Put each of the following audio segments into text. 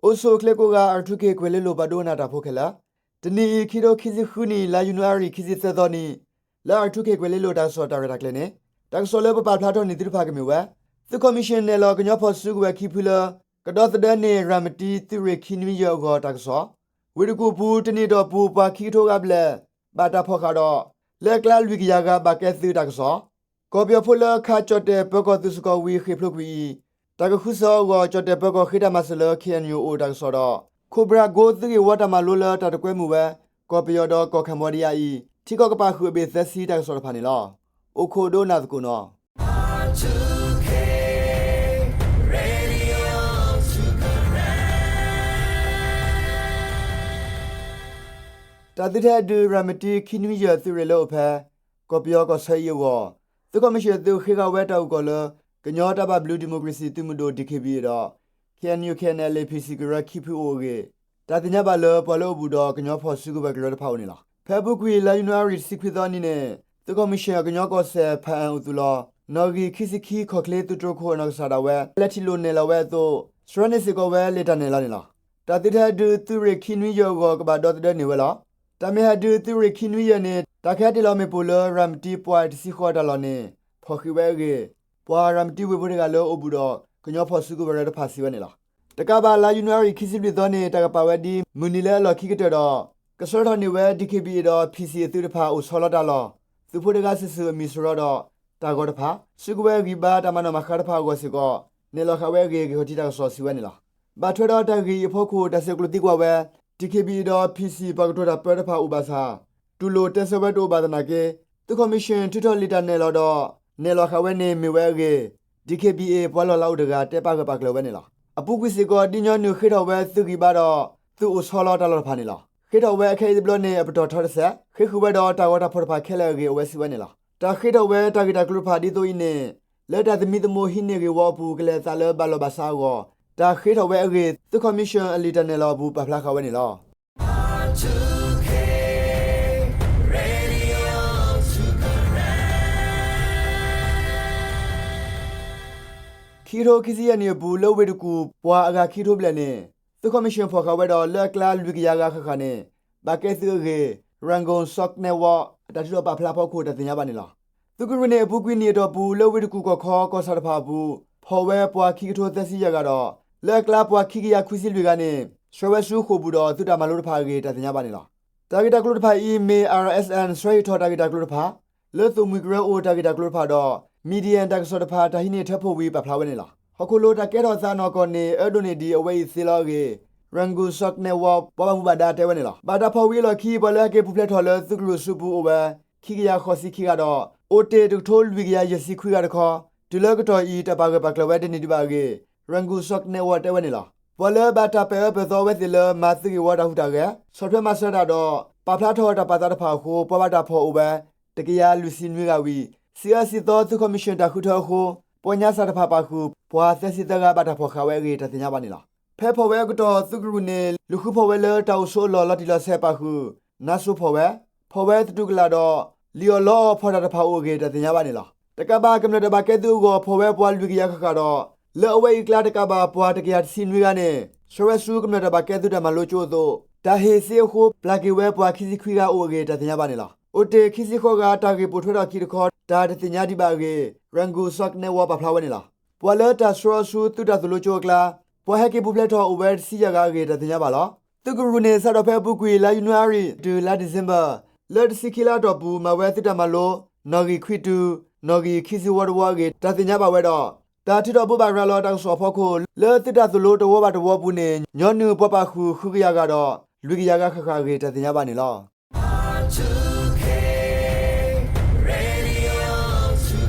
အိၣ်ဆူၣ်အိၣ်ချ့ကိးဂၤ R two K ကွဲၤလ့လိၤပှၤဒိကနၣ်တၢ်ဖိခဲလၢာ်, တနံၤအံၤ ခံထိခံဆံဃုနံၣ် လါယနူၤအါရံၤ ခံဆံသၢသီနံၤ လၢ R two K ကွဲၤလ့လိၤတၢ်ကစီၣ်တၢ်ရဲၣ်တၢ်ကျဲၤန့ၣ် တၢ်ကစီၣ်လၢပပာ်ဖျါထီၣ်န့ၢ်သုတဖၣ်ကမ့ၢ်ဝဲ သုးခီၣ်မံၣ်ၡၢၣ်နဲၣ်လီၤကညီဖီၣ်စုကဝဲၤခံဖုလၢ ကဒီသဒၢန့ၢ် ရၤမတံ သုးရ့ၣ်ခံနွံယဲၢ်အဂီၢ်တၢ်ကစီၣ်, ဝ့ၢ်တကူၣ်အပူၤ တနံၣ်အတီၢ်ပူၤ ပှၤခံကထိဂၤဘျဲၣ် ဘၣ်တၢ်ဖီၣ်ဃာ်ဒီး လၢအကျါလွံၢ်ကယၤဂၤဘၣ်ကဲသုးတၢ်ကစီၣ်, ကီၢ်ပယီၤဖိလၢခးကၠီၣ်တဲၣ်ပၢၤကီၢ်သုးစကီးဝံၤ ဃ့ၢ်ဖျိးကွံာ်အံၤ တၢ်ကဃုစၢၤအဂီၢ် ကၠီၣ်တဲၣ်ပၢၤကီၢ်ဃ့တၢ်မၤစၢၤလၢ K N U အိၣ်တၢ်ကစီၣ်ဒီး Cobra Gold သုးဂ့ၢ်ဝီတၢ်မၤလိလၢတၢ်တကွဲမုာ်ဝဲ ကီၢ်ပယီၤဒီးကီၢ် Cambodia အံၤ ထံကီၢ်ကပာ်ဃုာ်အဘ့ၣ်သၢဆံတၢ်ကစီၣ်တဖၣ်န့ၣ်လီၤ. အိၣ်ခိးဒိကနၣ်သကိးနီၤ. တၢ်သုးထဲအဒုး ရၤမတံ ခံနွံယဲၢ်သုးရ့ၣ်လၢအိၣ်ဖဲ ကီၢ်ပယီၤကီၢ်ဆၢအံၤအဂီၢ် သုးခီၣ်မံၣ်ၡၢၣ်သုးဃ့ဃာ်ဝဲတၢ်အုၣ်ကီၤလၢ ကညီတၢ်ဘၣ်ဘျုးဒံၣ်မိၣ်ကရ့ၣ်စံၣ်သုးမုၢ်ဒိၣ် D K B A ဒီး K N U K N L A P C ကရၢခံဖုအိၣ်အဂ့ၢ် တၢ်သ့ၣ်ညါဘၣ်လၢ ပှၤလၢအအိၣ်ဘူးဒီးကညီဖီၣ်စုကဝဲၤကရၢတဖၣ်အိၣ်န့ၣ်လီၤ. ဖဲအပူၤကွံာ် လါယနူၤအါရံၤ တဆံခွံသီအနံၤန့ၣ် သုးခီၣ်မံၣ်ၡၢၣ်အကညီကီၢ်စဲၣ် ဖၣ်အၣ်အိၣ်သူၣ်လီၤ နီၣ်ဂံၢ်ခံဆံခံ ခီၣ်ချ့သုးတြိၤခိၣ်အနီၢ်ကစၢ်ဒၣ်ဝဲ လဲၤထံၣ်လိာ်နဲၣ်လီၤဝဲအသိး ဆှၢန့ၢ်စ့ၢ်ကီးဝဲလံာ်တၢ်နဲၣ်လီၤန့ၣ်လီၤ. တၢ်သုးထဲအဒုး သုးရ့ၣ်ခံနွံယဲၢ်အဂီၢ် ကဘၣ်ဒီသဒၢန့ၢ်ဝဲလီၤ. တၢ်မ့ၢ်ဟဲဒုး သုးရ့ၣ်ခံနွံယဲၢ်န့ၣ် တၢ်ကဟဲတ့ၢ်လီၤမ့ၣ်ပိၢ်လၢ ရၤမတံ point တဆံဃိးအတၢ်လီၢ်န့ၣ် ဖီၣ်ဃံးဝဲအဂ့ၢ် ပှၤရၤမတံဝ့ၢ်ဖိတဂၤလၢအိၣ်ဘူးဒီး ကညီဖီၣ်စုကဝဲၤကရၢတဖၣ်စံးဝဲန့ၣ်လီၤ. တကးဘၣ် လါယနူၤအါရံၤ ခံဆံလွံၢ်သီန့ၣ် တၢ်ကပာ်ဝဲဒ်မုၢ်နံၤလၢအလီၢ်ခံကတၢၢ်ဒီး ကဆှၢထီၣ်န့ၢ်ဝဲ D K B A ဒီး P C အသုးတဖၣ်အိၣ်ဆီလီၤတၢ်လီၢ် သုးဖိတဂၤစုာ်စုာ်အမံၤစရီဒီး တၢ်ဂီၤတဖၣ် စုကဝဲၤဂံၢ်ဘါတၢ်မၤနီၣ်မၤဃါတဖၣ်အဂီၢ်စ့ၢ်ကီး နဲၣ်လီၤဃာ်ဝဲအဂ့ၢ် ဂံၢ်ခီၣ်ထံးတၢ်ကစီၣ်စံးဝဲန့ၣ်လီၤ. ဘၣ်ထွဲဒီးတၢ်ဂ့ၢ်အံၤအဖီခိၣ် တၢ်ဆဲးကျိးသံကွၢ်ဝဲ D K B A ဒီး P C ပှၤကတိၤတၢ်ပၢတဖၣ်အိၣ်ဘၣ်ဆၣ် တူၢ်လိာ်တဲဆၢဝဲတအိၣ်ဘၣ်သနာ်က့ သုးခီၣ်မံၣ်ၡၢၣ်ထုးထီၣ်လံာ်တၢ်နဲၣ်လီၤဒီး နဲၣ်လီၤဃာ်ဝဲန့ၣ်မ့ၢ်ဝဲအဂ့ၢ် D K B A ပှၤလီၢ်လၤအိၣ်တဂၤ တဲပာ်ဂၢၢ်ပာ်ကျၢၤဝဲန့ၣ်လီၤ. အပူၤကွံာ်စ့ၢ်ကီး ဒ်ညီနုၢ်ဃ့ထီၣ်ဝဲသုးဂံၢ်ဘါဒီး သုးအိၣ်ဆီလီၤတၢ်လီၢ်တဖၣ်န့ၣ်လီၤ. ဃ့ထီၣ်ဝဲအခဲအံၤတဘျီန့ၣ် အပတီၢ်ထီတစဲး ဃ့ဃုာ်ဝဲဒီးတၢ်ဂီၤတၢ်ဖီၣ်တဖၣ်ခဲလၢာ်အဂ့ၢ် အဝဲစံးဝဲန့ၣ်လီၤ. တၢ်ဃ့ထီၣ်ဝဲတၢ်ဂ့ၢ်တၢ်ကျိၤတဖၣ်ဒ်သိးအံၤန့ၣ် လၢတၢ်သမံသမိးဟံးန့ၢ်ဂ့ၢ်ဝီအပူၤ ကလဲၤအသးလၢဘၣ်လီၢ်ဘၣ်စးအဂီၢ် တၢ်ဃ့ထီၣ်ဝဲအဂ့ၢ် သုးခီၣ်မံၣ်ၡၢၣ်အလံာ်တၢ်နဲၣ်လီၤအပူၤ ပာ်ဖျါဃာ်ဝဲန့ၣ်လီၤ. ခံကထိခံဆံယဲၢ်နံၣ်အပူၤ လၢဝ့ၢ်တကူၣ် ပှၤအဂၤခံကထိဘျဲၣ်န့ၣ် သုးခီၣ်မံၣ်ၡၢၣ်ဖီၣ်ဃာ်ဝဲဒီး လၢအကျါလွံၢ်ကယၤဂၤဃၣ်ဃၣ်န့ၣ် ဘၣ်ကဲသုးအဂ့ၢ် Rangoon Soc Network အတၢ်ထုးထီၣ်ပာ်ဖျါအဖီခိၣ် တၢ်သ့ၣ်ညါဘၣ်န့ၣ်လီၤ. သုးကရူၢ်န့ၣ် အပူၤကွံာ်နံၣ်အတီၢ်ပူၤ လၢဝ့ၢ်တကူၣ်ကီၢ်ခီ ကီၢ်ဆၣ်တဖၣ်အပူၤ ဖီၣ်ဝဲပှၤခံကထိသၢဆံယဲၢ်ဂၤဒီး လၢအကျါပှၤခံကယၤခွံဆံလွံၢ်ဂၤန့ၣ် ဆှၢဝဲဆူဃိာ်ပူၤဒီး သုးတၢ်မၤလိတဖၣ်အဂ့ၢ် တၢ်သ့ၣ်ညါဘၣ်န့ၣ်လီၤ. တၢ်ဂ့ၢ်တၢ်ကျိၤတဖၣ်အံၤ မ့ၢ် R S N ဆှၢဟ့ၣ်ထီၣ်တၢ်ဂ့ၢ်တၢ်ကျိၤတဖၣ် လၢသိၣ်မှံကရၢအိၣ်တၢ်ဂ့ၢ်တၢ်ကျိၤတဖၣ်ဒီး Median တၢ်ကစီၣ်တဖၣ် တၢ်ဟံးန့ၢ်ထၢဖှိၣ်ဝံၤ ပာ်ဖျါဝဲန့ၣ်လီၤ. ဟီၣ်ခိၣ်လိၤတၢ်ကဲထီၣ်သးအနီၢ်ကီၢ်န့ၣ် အၢဒိၣ်န့ၢ်ဒံး အဝဲအံၤသ့လီၤအဂ့ၢ် Rangoon Soc Network ပှၤဘၣ်မူဘၣ်ဒါတဲဝဲန့ၣ်လီၤ. ဘၣ်တၢ်ဖီၣ်ဝံၤအလီၢ်ခံ ပှၤလၢအဟဲက့ၤပူၤဖျဲးထီၣ်လၢသုးကရူၢ်အစုပူၤအိၣ်ဝဲ ခံကယၤဃိးဆံခံဂၤဒီး အိၣ်တ့ၢ်တကထိလွံၢ်ကယၤယဲၢ်ဆံခွံဂၤတခီ တုၤလၢကတီၢ်အံၤ တၢ်ပာ်ဂၢၢ်ပာ်ကျၢၤဝဲတန့ၢ်ဒံးဘၣ်အဂ့ၢ် Rangoon Soc Network တဲဝဲန့ၣ်လီၤ. ပှၤလၢဘၣ်တၢ်ပာ်အၢပာ်သီအဝဲသ့ၣ်လၢ မၤသုးဂ့ၢ်ဝီတၢ်ဟူးတၢ်ဂဲၤ, ဆီၣ်ထွဲမၤစၢၤတၢ်ဒီး ပာ်ဖျါထီၣ်တၢ်ပာ်သးတဖၣ်အဃိ ပှၤဘၣ်တၢ်ဖီၣ်အိၣ်ဝဲ တကယၤလွံၢ်ဆံနွံဂၤဝံၤ စံးအၢစံးသီသုးခီၣ်မံၣ်ၡၢၣ်တၢ်ဃုထၢအဃိ ပှၤညါစၢ်တဖၣ်ပာ်ဃုာ် ပှၤသၢဆံသၢဂၤဘၣ်တၢ်ဖီၣ်ဃာ်ဝဲအဂ့ၢ် တၢ်သ့ၣ်ညါဘၣ်န့ၣ်လီၤ. ဖဲဖီၣ်ဝဲအကတီၢ် သုးကရူၢ်န့ၣ် လူၤဃုဖီၣ်ဝဲလၢတၢ်အိၣ်ဆိးအလီၢ်လီၤတံၢ်လီၤဆဲးပာ်ဃုာ် နါစိဖီၣ်ဝဲ, ဖီၣ်ဝဲသတူၢ်ကလာ်ဒီး လံၣ်အီၣ်လီအီၣ်ဖီၣ်တၢ်တဖၣ်အိၣ်အဂ့ၢ် တၢ်သ့ၣ်ညါဘၣ်န့ၣ်လီၤ. တကးဘၣ်ကမျၢၢ်တၢ်ဘၣ်ကဲသုးအဂီၢ် ဖီၣ်ဝဲပှၤလွံၢ်ကယၤဃၣ်ဃၣ်ဒီး လၢအဝဲအံၤအကျါတကးဘၣ် ပှၤတကယၤတဆံနွံဂၤန့ၣ် ဆှၢဝဲဆူကမျၢၢ်တၢ်ဘၣ်ကဲသုးတၢ်မၤလိကၠိအသိး တၢ်ဟ့ၣ်စ့အဃိ ပျၢ်က့ၤဝဲပှၤခံဆံခွံဂၤအိၣ်အဂ့ၢ် တၢ်သ့ၣ်ညါဘၣ်န့ၣ်လီၤ. အိၣ်တ့ၢ်ခံဆံဃိးဂၤ တၢ်ဂ့ၢ်ပိာ်ထွဲထီၣ်အခံတခီ တၢ်တသ့ၣ်ညါဒံးဘၣ်အဂ့ၢ် Rangoon Soc Network ပာ်ဖျါဝဲန့ၣ်လီၤ. ပှၤလၢတၢ်ဆှၢအီၤဆူသုးတၢ်သိၣ်လိကၠိအကျါ ပှၤဟဲက့ၤပူၤဖျဲးထီၣ်အိၣ်ဝဲတဆံယဲၢ်ဂၤအဂ့ၢ် တၢ်သ့ၣ်ညါဘၣ်လီၤ. သုးကရူၢ်န့ၣ် စးထီၣ်ဖဲအပူၤကွံာ် လါယနူၤအါရံၤ တုၤလါဒံၣ်စ့ဘၢၣ် လၢတဆံခံလါအတီၢ်ပူၤ မၤဝဲသုးတၢ်မၤလိ နီၣ်ဂံၢ်ခွံတုၤ နီၣ်ဂံၢ်ခံဆံဝီတဝီအဂ့ၢ် တၢ်သ့ၣ်ညါဘၣ်ဝဲဒီး တၢ်ထုးထီၣ်ဘိးဘၣ်ရၤလီၤတၢ်ကစီၣ်အဖီခိၣ် လၢသုးတၢ်သိၣ်လိတဝီဘၣ်တဝီအပူၤန့ၣ် ညီနုၢ်ပှၤပာ်ဃုာ်ဃုကယၤဂၤဒီး လွံၢ်ကယၤဂၤဃၣ်ဃၣ်အဂ့ၢ် တၢ်သ့ၣ်ညါဘၣ်န့ၣ်လီၤ.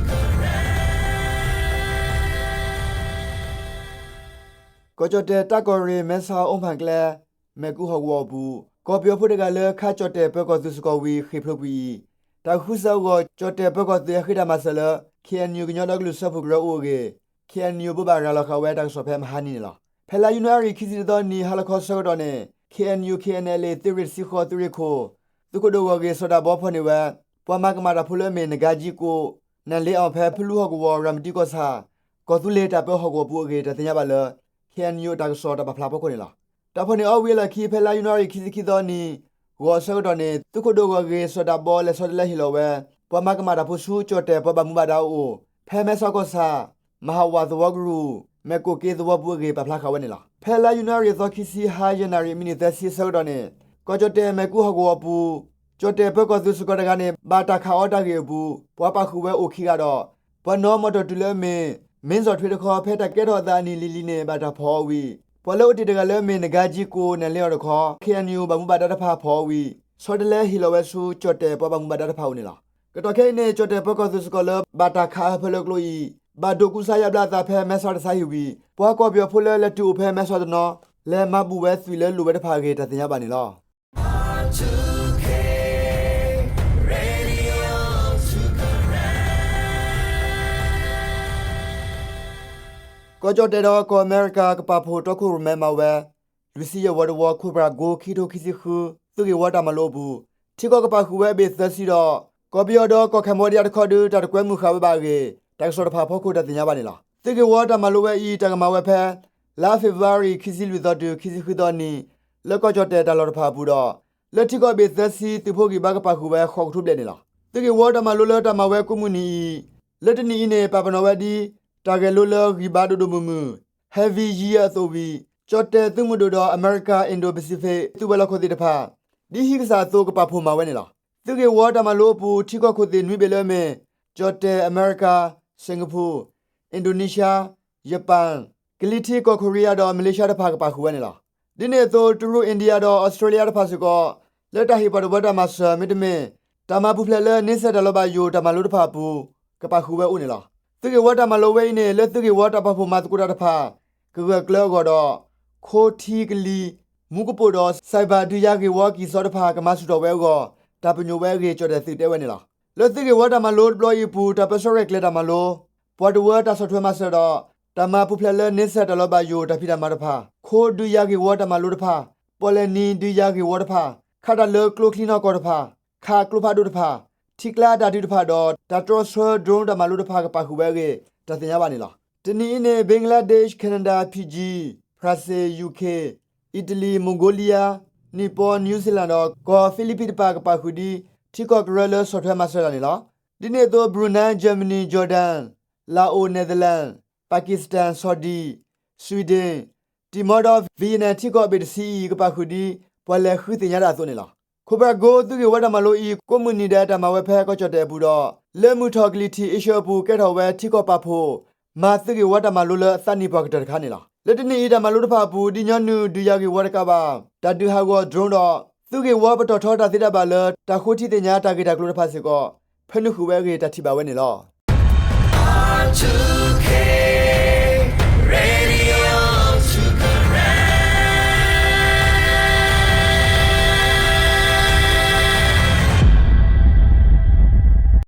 ကီၢ်ကၠီၣ်တဲၣ် တၢ်ကီၢ်ရ့ၣ် မဲဆီးအိၣ်ဖၣ်ကျဲ မဲးကူဟီၣ်ကဝီၤအပူၤ ကီၢ်ပယီၤဖိတဂၤလၢ ခးကၠီၣ်တဲၣ်ပၢၤကီၢ်သုးစကီးဝံၤ ဃ့ၢ်ဖျိးကွံာ်အံၤ တၢ်ဃုစၢၤအဂီၢ် ကၠီၣ်တဲၣ်ပၢၤကီၢ်သုးဟဲဃ့တၢ်မၤစၢၤလၢ K N U ကညီဒီကလုာ်စၢဖှိၣ်ကရၢအအိၣ်အဂ့ၢ် K N U ဘိးဘၣ်ရၤလီၤဃာ်ဝဲတၢ်ကစီၣ်ဖဲမဟါနံၤန့ၣ်လီၤ. ဖဲလါယနူၤအါရံၤ ခံဆံတသီနံၤ ဟါလီၤခီဆၢကတီၢ်န့ၣ် K N U K N L A သုးရ့ၣ်တဆံဃိးသုးရ့ၣ်ခိၣ် သုးခိၣ်ဒိၣ်ဂီၢ်ဂ့ၢ်စီၤဒၤဘီဖီၣ်န့ၢ်ဝဲ ပှၤမၤကမၣ်တၢ်ဖိလၢအမ့ၢ် နဂါကၠံကိၣ် နၣ်လ့အီၣ် ဖဲဖလူဟီၣ်ကဝီၤ ရၤမတံကီၢ်ဆၣ် ကီၢ်သူလ့ၤတၢ်ပၢဟီၣ်ကဝီၤပူၤအဂ့ၢ် တၢ်သ့ၣ်ညါဘၣ်လၢ K N U အတၢ်ကစီၣ်တၢ်ပာ်ဖျါဖီခိၣ်န့ၣ်လီၤ. တၢ်ဖီၣ်န့ၢ်အီၤဝံၤအလီၢ်ခံ ဖဲလါယနူၤအါရံၤ ခံဆံခံသီနံၤ ဂီၤအဆၢကတီၢ်န့ၣ် သုးခိၣ်ဒိၣ်ဂီၢ်ဂ့ၤ စီၤဒးဘီ လဲၤဆီတလဲဟ့ၣ်လီၤဝဲ ပှၤမၤကမၣ်တၢ်ဖိဆူ ကၠီၣ်တဲၣ်ပှၤဘၣ်မူဘၣ်ဒါအအိၣ် ဖဲမဲဆီးကီၢ်ဆၣ် မၤဟးဝးသဝီကရူၢ် မဲၢ်ကိၣ်က့သဝီပူၤအဂ့ၢ် ပာ်ဖျါဃာ်ဝဲန့ၣ်လီၤ. ဖဲလါယနူၤအါရံၤသီခံဆံ ဟါယဲၢ်နၣ်ရံၣ် မံးနံးသၢဆံအဆၢကတီၢ်န့ၣ် ကီၢ်ကၠီၣ်တဲၣ်မဲးကူဟီၣ်ကဝီၤအပူၤ ကၠီၣ်တဲၣ်ပၢၤကီၢ်သုးစ့ၢ်ကီးတဂၤန့ၣ် ဘၣ်တၢ်ခးအီၤတၢ်ဂ့ၢ်အပူၤ ပှၤပာ်ဃုာ်ဝဲအိၣ်ခံဂၤဒီး ပှၤနီၣ်မီၣ်တီၣ်တုၤလၢအမ့ၢ် မ့ၣ်စီၣ်ထွ့တခီ ဖဲတၢ်ကဲထီၣ်အသးအနံၣ်လံၤလံၤန့ၣ် ဘၣ်တၢ်ဖီၣ်အီၤဝံၤ ပှၤလၢအိၣ်တ့ၢ်တဂၤလၢအမ့ၢ် နဂါကၠံကိၣ် နဲၣ်လ့အီၤတခီ ခ့ၣ်အဲၣ်ယူၣ် ဘၣ်မူဘၣ်ဒါတဖၣ်ဖီၣ်အီၤဝံၤ ဆီတလဲဟ့ၣ်လီၤဝဲဆူ ကၠီၣ်တဲၣ်ပှၤဘၣ်မူဘၣ်ဒါတဖၣ်အအိၣ်န့ၣ်လီၤ. ကတီၢ်ခဲအံၤန့ၣ် ကၠီၣ်တဲၣ်ပၢၤကီၢ်သုးစ့ၢ်ကီးလၢ ဘၣ်တၢ်ခးအဟၢဖၢလၢကျိအံၤ ဘၣ်ဒိးကူစါယါဘျါအသးဖဲမဲဆီးတၢ်ဆါဟံၣ်ဝံၤ ပှၤကီၢ်ပယီၤဖိလၢလဲၤတုၤအိၣ်ဖဲမဲဆီးတနီၤ လဲၤမၤဘူၣ်ဝဲသွံၣ်လၢလိၣ်ဝဲတဖၣ်အဂ့ၢ် တၢ်သ့ၣ်ညါဘၣ်န့ၣ်လီၤ. ကီၢ်ကၠီၣ်တဲၣ်ဒီးကီၢ်အမဲရကၤ ကပာ်ဖှိၣ်တီခိၣ်ရိၣ်မဲမၤဝဲ လွံၢ်ဆံယဲၢ်ဝီတဝီ ခိၣ်ပြၢ်ကိ ခံကထိခံဆံဃု သုးဂ့ၢ်ဝီတၢ်မၤလိအပူၤ ထံကီၢ်ကပာ်ဃုာ်ဝဲအဘ့ၣ်သၢဆံဒီး ကီၢ်ပယီၤဒီးကီၢ်ခဲၣ်ဘီဒံယါတခီဒု တၢ်တကွဲမုာ်ဃာ်ဝဲဘၣ်အဂ့ၢ် တၢ်ကစီၣ်တဖၣ်အဖီခိၣ် တၢ်သ့ၣ်ညါဘၣ်န့ၣ်လီၤ. သုးဂ့ၢ်ဝီတၢ်မၤလိဝဲအံၤ တၢ်ကမၤဝဲဖဲ လါဖ့ၤဘြူၤအါရံၤ ခံဆံလွံၢ်သီတုၤ ခံဆံဃုသီနံၤ လၢကီၢ်ကၠီၣ်တဲၣ်တၢ်လီၢ်တဖၣ်အပူၤဒီး လၢထံကီၢ်အဘ့ၣ်သၢဆံ သုးဖိဂံၢ်ဘါကပာ်ဃုာ်ဝဲ ဃိးကထိဘျဲၣ်န့ၣ်လီၤ. သုးဂ့ၢ်ဝီတၢ်မၤလိလၢတၢ်မၤဝဲကိးမုၢ်နံၤအံၤ လၢတနံၣ်အံၤန့ၣ် ပာ်ပနီၣ်ဝဲဒ် တၢ်ဂဲၤလိလၢဂံၢ်ဘါဒိၣ်ဒိၣ်မုၢ်မုၢ် heavy ယံယဲၢ်အသိးဝံၤ ကၠီၣ်တဲၣ်သုးမုၢ်ဒိၣ်ဒီး အမဲရကၤ Indo-Pacific သုးဝဲၤလီၢ်ခိၣ်သ့ၣ်တဖၣ် ဒ်ဟံၣ်ကစၢ်အသိး ကပာ်ဖှိၣ်မၤဝဲန့ၣ်လီၤ. သုးဂ့ၢ်ဝီတၢ်မၤလိအပူၤ ထံကီၢ်ခိၣ်သ့ၣ်နွံဘ့ၣ်လၢအမ့ၢ် ကၠီၣ်တဲၣ်, အမဲရကၤ, စ့ၣ်ကပူၤ, အံၣ်ဒိၣ်နံၡါ, ယပၣ်, ကလံၤထံး ကီၢ်ခိရံယါဒီး မလ့ၡါတဖၣ် ကပာ်ဃုာ်ဝဲန့ၣ်လီၤ. ဒ်န့ၣ်အသိး တရူး, အ့ၣ်ဒံယါဒီး အီစထြ့လယါတဖၣ်စ့ၢ်ကီး လၢတၢ်ဟ့ၣ်ပှၤတဝၢတၢ်မၤစၢၤ မ့တမ့ၢ် တၢ်မၤပူၤဖျဲးလၢ န့ဆၢၣ်တၢ်လီၤဘၣ်ယိၣ် တၢ်မၤလိတဖၣ်အပူၤ ကပာ်ဃုာ်ဝဲအိၣ်န့ၣ်လီၤ. သုးဂ့ၢ်ဝီတၢ်မၤလိဝဲအံၤန့ၣ် လၢသုးဂ့ၢ်ဝီတၢ်ပာ်ဖှိၣ်မၤသကိးတၢ်တဖၣ် ကဂၢၢ်ကျၢၤအဂီၢ်ဒီး ခိထံကလံၤ, မူကပိာ်ဒီး cyber ဒုးယၤဂ့ၢ်ဝီကံၢ်စီတဖၣ် ကမၤဆူၣ်ထီၣ်ဝဲအဂီၢ် တၢ်ပညိၣ်ဝဲအဂ့ၢ် ကၠီၣ်တဲၣ်သုးတဲဝဲန့ၣ်လီၤ. လၢသုးဂ့ၢ်ဝီတၢ်မၤလိတဘျီအံၤအပူၤ တၢ်ပၢဆှၢရဲၣ်ကျဲၤတၢ်မၤလိ, ပှၤတဝၢတၢ်ဆီၣ်ထွဲမၤစၢၤဒီး တၢ်မၤပူၤဖျဲးလၢ န့ဆၢၣ်တၢ်လီၤဘၣ်ယိၣ် တၢ်ဖံးတၢ်မၤတဖၣ်, ခိဒုးယၤဂ့ၢ်ဝီတၢ်မၤလိတဖၣ်, ပီၣ်လဲၣ်နံၤဒုးယၤဂ့ၢ်ဝီတဖၣ်, ခးတၢ်လၢကျိချံနီၢ်ကီၢ်တဖၣ်, ခးကျိဖးဒိၣ်တဖၣ်, ထံကျါအတၢ်ဒုးတဖၣ်ဒီး တၢ်တြီဆၢ drone တၢ်မၤလိတဖၣ် ကပာ်ဃုာ်ဝဲအဂ့ၢ် တၢ်သ့ၣ်ညါဘၣ်န့ၣ်လီၤ. တနံၣ်အံၤန့ၣ် ဘ့ကလါဒ့းရှ်, ခဲနဒၤ, ဖံးကၠံၣ်, ဖရၣ်စ့ၣ်, ယူၤခ့ၣ်, အံၣ်တလံၣ်, မွန်ဂိလံယါ, နံၣ်ပီ, နယူးစံလၣ်ဒီး ကီၢ်ဖံလံးပံးတဖၣ် ကပာ်ဃုာ်ဒ် ထံကီၢ်ကရၢလၢဆီၣ်ထွဲမၤစၢၤတၢ်န့ၣ်လီၤ. ဒ်န့ၣ်အသိး ဘရူၤနဲ, ကၠၢမနံၣ်, ကၠီၣ်ဒၣ်, လၣ်အိၣ်, နဲၣ်သလၣ်, ပၣ်ကံၣ်စတၣ်, ဆီၣ်ဒံၣ်, စွံဒ့ၣ်, တံၤမီဒီး ဝံယံၣ်နဲၣ် ထံကီၢ်အဘ့ၣ်တဆံအံၤ ကပာ်ဃုာ်ဒ် ပှၤလဲၤဃုသ့ၣ်ညါတၢ်အသိးန့ၣ်လီၤ. ခိၣ်ပြၢ်ကိ သုးဂ့ၢ်ဝီတၢ်မၤလိအံၤ ကိးမုၢ်နံၤဒဲး တၢ်မၤဝဲဖဲကီၢ်ကၠီၣ်တဲၣ်အပူၤဒီး လၢမုၢ်ထီၣ်ကလံၤထံးအ့ရှၢၣ်အပူၤ ကဲထီၣ်ဝဲထံကီၢ်ပာ်ဖှိၣ် မၤသုးဂ့ၢ်ဝီတၢ်မၤလိလၢအသးနံၣ်ပှၢ်ကတၢၢ်တခါန့ၣ်လီၤ. လၢတနံၣ်အံၤတၢ်မၤလိတဖၣ်အပူၤ ဒ်ညီနုၢ် ဒုးယၤဂ့ၢ်ဝီတကးဘၣ် တၢ်ဒုးဟးဂီၤ drone ဒီး သုးဂ့ၢ်ဝီပတီၢ်ထီတၢ်သ့တၢ်ဘၣ်လၢ တၢ်ဃိထံသ့ၣ်ညါတၢ်ဂ့ၢ်တၢ်ကျိၤတဖၣ်စ့ၢ်ကီး ဖၢနုာ်ဃုာ်ဝဲအဂ့ၢ် တၢ်ထံၣ်ဘၣ်ဝဲန့ၣ်လီၤ.